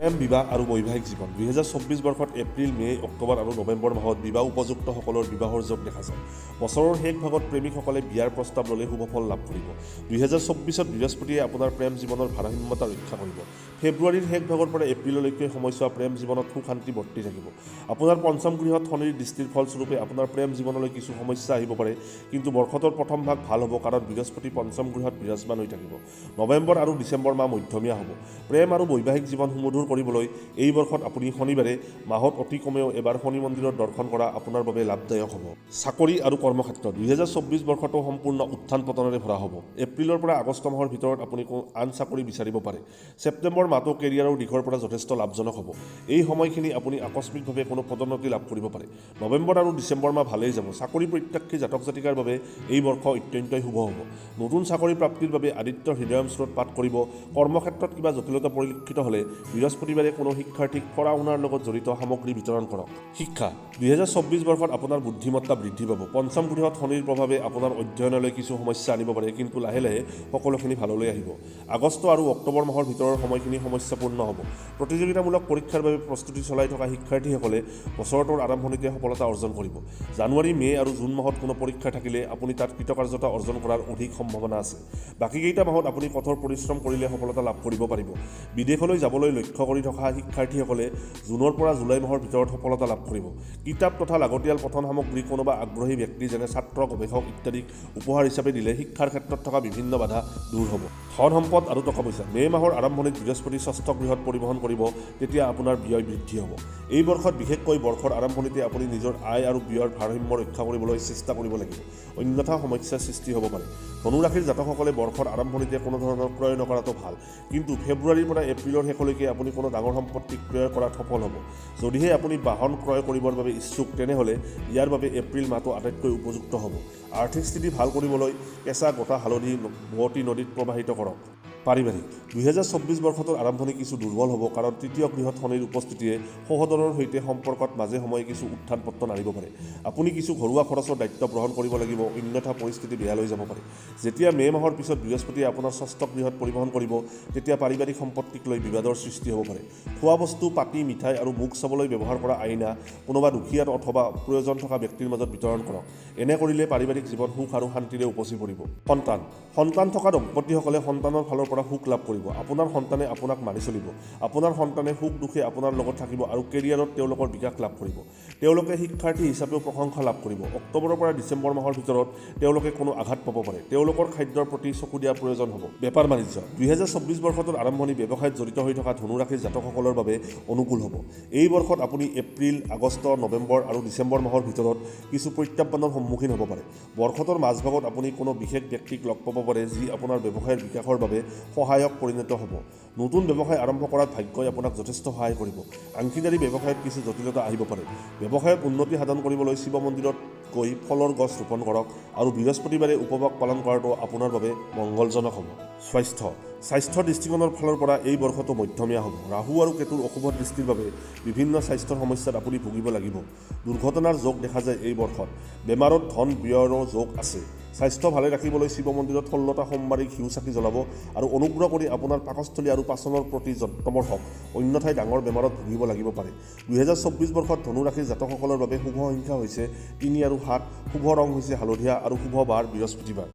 প্ৰেম, বিবাহ আৰু বৈবাহিক জীৱন। 2024 বৰ্ষত এপ্ৰিল, মে', অক্টোবৰ আৰু নৱেম্বৰ মাহত বিবাহ উপযুক্তসকলৰ বিবাহৰ যোগ দেখা যায়। বছৰৰ শেষ ভাগত প্ৰেমিকসকলে বিয়াৰ প্ৰস্তাৱ ল'লে শুভ ফল লাভ কৰিব। 2024ত বৃহস্পতিয়ে আপোনাৰ প্ৰেম জীৱনৰ ভাৰসাম্যতা ৰক্ষা কৰিব। ফেব্ৰুৱাৰীৰ শেষ ভাগৰ পৰা এপ্ৰিললৈকে সময়ছোৱা প্ৰেম জীৱনত সুখ শান্তি বৰ্তি থাকিব। আপোনাৰ পঞ্চম গৃহত শনিৰ দৃষ্টিৰ ফলস্বৰূপে আপোনাৰ প্ৰেম জীৱনলৈ কিছু সমস্যা আহিব পাৰে, কিন্তু বৰ্ষটোৰ প্ৰথম ভাগ ভাল হ'ব, কাৰণ বৃহস্পতি পঞ্চম গৃহত বিৰাজমান হৈ থাকিব। নৱেম্বৰ আৰু ডিচেম্বৰ মাহ মধ্যমীয়া হ'ব। প্ৰেম আৰু বৈবাহিক জীৱন সুমধুৰ কৰিবলৈ এই বৰ্ষত আপুনি শনিবাৰে মাহত অতি কমেও এবাৰ শনি মন্দিৰত দৰ্শন কৰা আপোনাৰ বাবে লাভদায়ক হ'ব। চাকৰি আৰু কৰ্মক্ষেত্ৰ। 2024 বৰ্ষটো সম্পূৰ্ণ উত্থান পতনেৰে ভৰা হ'ব। এপ্ৰিলৰ পৰা আগষ্ট মাহৰ ভিতৰত আপুনি কোনো আন চাকৰি বিচাৰিব পাৰে। ছেপ্টেম্বৰ মাহটো কেৰিয়াৰৰ দিশৰ পৰা যথেষ্ট লাভজনক হ'ব। এই সময়খিনি আপুনি আকস্মিকভাৱে কোনো পদোন্নতি লাভ কৰিব পাৰে। নৱেম্বৰ আৰু ডিচেম্বৰ মাহ ভালেই যাব। চাকৰি প্ৰত্যাশী জাতক জাতিকাৰ বাবে এই বৰ্ষ অত্যন্তই শুভ হ'ব। নতুন চাকৰি প্ৰাপ্তিৰ বাবে আদিত্য হৃদয়ম স্ৰোত পাঠ কৰিব। কৰ্মক্ষেত্ৰত কিবা জটিলতা পৰিলক্ষিত হ'লে বৃহস্পতিবাৰে কোনো শিক্ষাৰ্থীক পঢ়া শুনাৰ লগত জড়িত সামগ্ৰী বিতৰণ কৰক। শিক্ষা। 2024 বৰ্ষত আপোনাৰ বুদ্ধিমত্তা বৃদ্ধি পাব। পঞ্চম গৃহত শনিৰ প্ৰভাৱে আপোনাৰ অধ্যয়নলৈ কিছু সমস্যা আনিব পাৰে, কিন্তু লাহে লাহে সকলোখিনি ভাললৈ আহিব। আগষ্ট আৰু অক্টোবৰ মাহৰ ভিতৰৰ সময়খিনি সমস্যাপূৰ্ণ হ'ব। প্ৰতিযোগিতামূলক পৰীক্ষাৰ বাবে প্ৰস্তুতি চলাই থকা শিক্ষাৰ্থীসকলে বছৰটোৰ আৰম্ভণিতে সফলতা অৰ্জন কৰিব। জানুৱাৰী, মে' আৰু জুন মাহত কোনো পৰীক্ষা থাকিলে আপুনি তাত কৃতকাৰ্যতা অৰ্জন কৰাৰ অধিক সম্ভাৱনা আছে। বাকীকেইটা মাহত আপুনি কঠোৰ পৰিশ্ৰম কৰিলে সফলতা লাভ কৰিব পাৰিব। বিদেশলৈ যাবলৈ লক্ষ্য কৰি থকা শিক্ষাৰ্থীসকলে জুনৰ পৰা জুলাই মাহৰ ভিতৰত সফলতা লাভ কৰিব। কিতাপ তথা লাগতিয়াল পঠন সামগ্ৰী কোনোবা আগ্ৰহী ব্যক্তি, যেনে ছাত্ৰ, গৱেষক ইত্যাদিক উপহাৰ হিচাপে দিলে শিক্ষাৰ ক্ষেত্ৰত থকা বিভিন্ন বাধা দূৰ হ'ব। ধন সম্পদ আৰু টকা পইচা। মে' মাহৰ আৰম্ভণিত বৃহস্পতি ষষ্ঠ গৃহত পৰিবহণ কৰিব, তেতিয়া আপোনাৰ ব্যয় বৃদ্ধি হ'ব। এই বৰ্ষত বিশেষকৈ বৰ্ষৰ আৰম্ভণিতে আপুনি নিজৰ আয় আৰু ব্যয়ৰ ভাৰসাম্য ৰক্ষা কৰিবলৈ চেষ্টা কৰিব লাগিব, অন্যথা সমস্যাৰ সৃষ্টি হ'ব পাৰে। ধনুৰাশিৰ জাতকসকলে বৰ্ষৰ আৰম্ভণিতে কোনো ধৰণৰ ক্ৰয় নকৰাটো ভাল, কিন্তু ফেব্ৰুৱাৰীৰ পৰা এপ্ৰিলৰ শেষলৈকে আপুনি কোনো ডাঙৰ সম্পত্তি ক্ৰয় কৰাত সফল হ'ব। যদিহে আপুনি বাহন ক্ৰয় কৰিবৰ বাবে ইচ্ছুক, তেনেহ'লে ইয়াৰ বাবে এপ্ৰিল মাহটো আটাইতকৈ উপযুক্ত হ'ব। আৰ্থিক স্থিতি ভাল কৰিবলৈ কেঁচা গোটা হালধি বোৱতী নদীত প্ৰবাহিত কৰক। পাৰিবাৰিক। 2024 বৰ্ষটোৰ আৰম্ভণি কিছু দুৰ্বল হ'ব, কাৰণ তৃতীয় গৃহত শনিৰ উপস্থিতিয়ে সহোদৰৰ সৈতে সম্পৰ্কত মাজে সময়ে কিছু উত্থান পতন আনিব পাৰে। আপুনি কিছু ঘৰুৱা খৰচৰ দায়িত্ব গ্ৰহণ কৰিব লাগিব, অন্যথা পৰিস্থিতি বেয়ালৈ যাব পাৰে। যেতিয়া মে' মাহৰ পিছত বৃহস্পতিয়ে আপোনাৰ ষষ্ঠ গৃহত পৰিবহণ কৰিব, তেতিয়া পাৰিবাৰিক সম্পত্তিক লৈ বিবাদৰ সৃষ্টি হ'ব পাৰে। খোৱা বস্তু, পাতি, মিঠাই আৰু মুখ চাবলৈ ব্যৱহাৰ কৰা আইনা কোনোবা দুখীয়া অথবা প্ৰয়োজন থকা ব্যক্তিৰ মাজত বিতৰণ কৰক। এনে কৰিলে পাৰিবাৰিক জীৱন সুখ আৰু শান্তিৰে উপচি পৰিব। সন্তান। সন্তান থকা দম্পতীসকলে সন্তানৰ ফালৰ পৰা সুখ লাভ কৰিব। আপোনাৰ সন্তানে আপোনাক মানি চলিব। আপোনাৰ সন্তানে সুখ দুখে আপোনাৰ লগত থাকিব আৰু কেৰিয়াৰত তেওঁলোকৰ বিকাশ লাভ কৰিব। তেওঁলোকে শিক্ষাৰ্থী হিচাপেও প্ৰশংসা লাভ কৰিব। অক্টোবৰৰ পৰা ডিচেম্বৰ মাহৰ ভিতৰত তেওঁলোকে কোনো আঘাত পাব পাৰে। তেওঁলোকৰ খাদ্যৰ প্ৰতি চকু দিয়াৰ প্ৰয়োজন হ'ব। বেপাৰ বাণিজ্য। 2024 বৰ্ষটোৰ আৰম্ভণি ব্যৱসায়ত জড়িত হৈ থকা ধনুৰাশিৰ জাতকসকলৰ বাবে অনুকূল হ'ব। এই বৰ্ষত আপুনি এপ্ৰিল, আগষ্ট, নৱেম্বৰ আৰু ডিচেম্বৰ মাহৰ ভিতৰত কিছু প্ৰত্যাহ্বানৰ সন্মুখীন হ'ব পাৰে। বৰ্ষটোৰ মাজভাগত আপুনি কোনো বিশেষ ব্যক্তিক লগ পাব পাৰে, যি আপোনাৰ ব্যৱসায়ৰ বিকাশৰ বাবে সহায়ক পৰিণত হ'ব। নতুন ব্যৱসায় আৰম্ভ কৰাত ভাগ্যই আপোনাক যথেষ্ট সহায় কৰিব। অংশীদাৰী ব্যৱসায়ত কিছু জটিলতা আহিব পাৰে। ব্যৱসায়ত উন্নতি সাধন কৰিবলৈ শিৱ মন্দিৰত গৈ ফলৰ গছ ৰোপণ কৰক আৰু বৃহস্পতিবাৰে উপবাস পালন কৰাটো আপোনাৰ বাবে মংগলজনক হ'ব। স্বাস্থ্য। স্বাস্থ্যৰ দৃষ্টিকোণৰ ফালৰ পৰা এই বৰ্ষটো মধ্যমীয়া হ'ব। ৰাহু আৰু কেতুৰ অশুভ দৃষ্টিৰ বাবে বিভিন্ন স্বাস্থ্যৰ সমস্যাত আপুনি ভুগিব লাগিব। দুৰ্ঘটনাৰ যোগ দেখা যায় এই বৰ্ষত। বেমাৰত ধন ব্যয়ৰো যোগ আছে। স্বাস্থ্য ভালে ৰাখিবলৈ শিৱ মন্দিৰত 16টা সোমবাৰী ঘিউ চাকি জ্বলাব আৰু অনুগ্ৰহ কৰি আপোনাৰ পাকস্থলী আৰু পাচনৰ প্ৰতি যত্নপৰ হওক, অন্যথাই ডাঙৰ বেমাৰত ভুগিব লাগিব পাৰে। 2024 বৰ্ষত ধনুৰাশিৰ জাতকসকলৰ বাবে শুভ সংখ্যা হৈছে 3 আৰু 7, শুভ ৰং হৈছে হালধীয়া আৰু শুভ বাৰ বৃহস্পতিবাৰ।